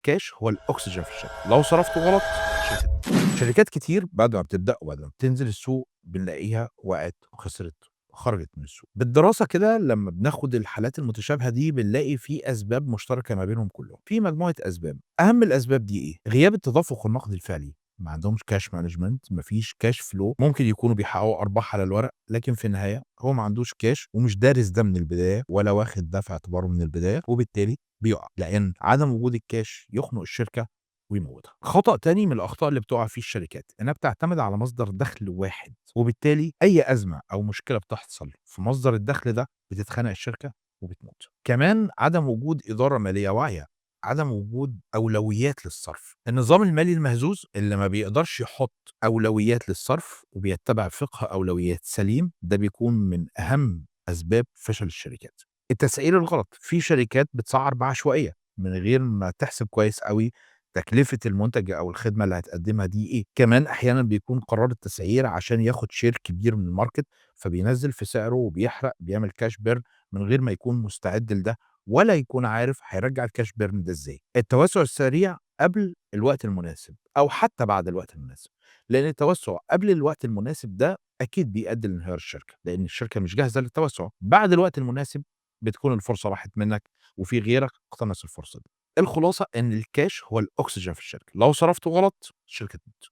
كاش هو الأكسجين في الشركة، لو صرفته غلط الشركة. شركات كتير بعد ما بتبدأ وبعد ما بتنزل السوق بنلاقيها وقعت وخسرت وخرجت من السوق. بالدراسة كده لما بناخد الحالات المتشابهة دي بنلاقي في أسباب مشتركة ما بينهم كلهم، في مجموعة أسباب. أهم الأسباب دي إيه؟ غياب التدفق النقدي الفعلي، ما عندهمش cash management، ما فيش cash flow. ممكن يكونوا بيحققوا أرباح على الورق، لكن في النهاية هو ما عندوش كاش ومش دارس ده من البداية ولا واخد ده في اعتباره من البداية، وبالتالي بيقع، لأن عدم وجود الكاش يخنق الشركة ويموتها. خطأ تاني من الأخطاء اللي بتقع فيه الشركات إنها بتعتمد على مصدر دخل واحد، وبالتالي أي أزمة أو مشكلة بتحصل في مصدر الدخل ده بتتخنق الشركة وبتموت. كمان عدم وجود إدارة مالية واعية، عدم وجود أولويات للصرف. النظام المالي المهزوز اللي ما بيقدرش يحط أولويات للصرف وبيتبع فقه أولويات سليم، ده بيكون من أهم أسباب فشل الشركات. التسعير الغلط، في شركات بتسعر بعشوائية من غير ما تحسب كويس قوي تكلفة المنتج أو الخدمة اللي هتقدمها دي إيه. كمان أحيانا بيكون قرار التسعير عشان ياخد share كبير من ال market، فبينزل في سعره وبيحرق، بيعمل cash burn من غير ما يكون مستعد لده ولا يكون عارف هيرجع ال cash burn ده ازاي. التوسع السريع قبل الوقت المناسب او حتى بعد الوقت المناسب، لان التوسع قبل الوقت المناسب ده اكيد بيؤدي لانهيار الشركه، لان الشركه مش جاهزه للتوسع. بعد الوقت المناسب بتكون الفرصه راحت منك وفي غيرك اقتنص الفرصه دي. الخلاصه ان الكاش هو الاكسجين في الشركه، لو صرفته غلط الشركه تموت.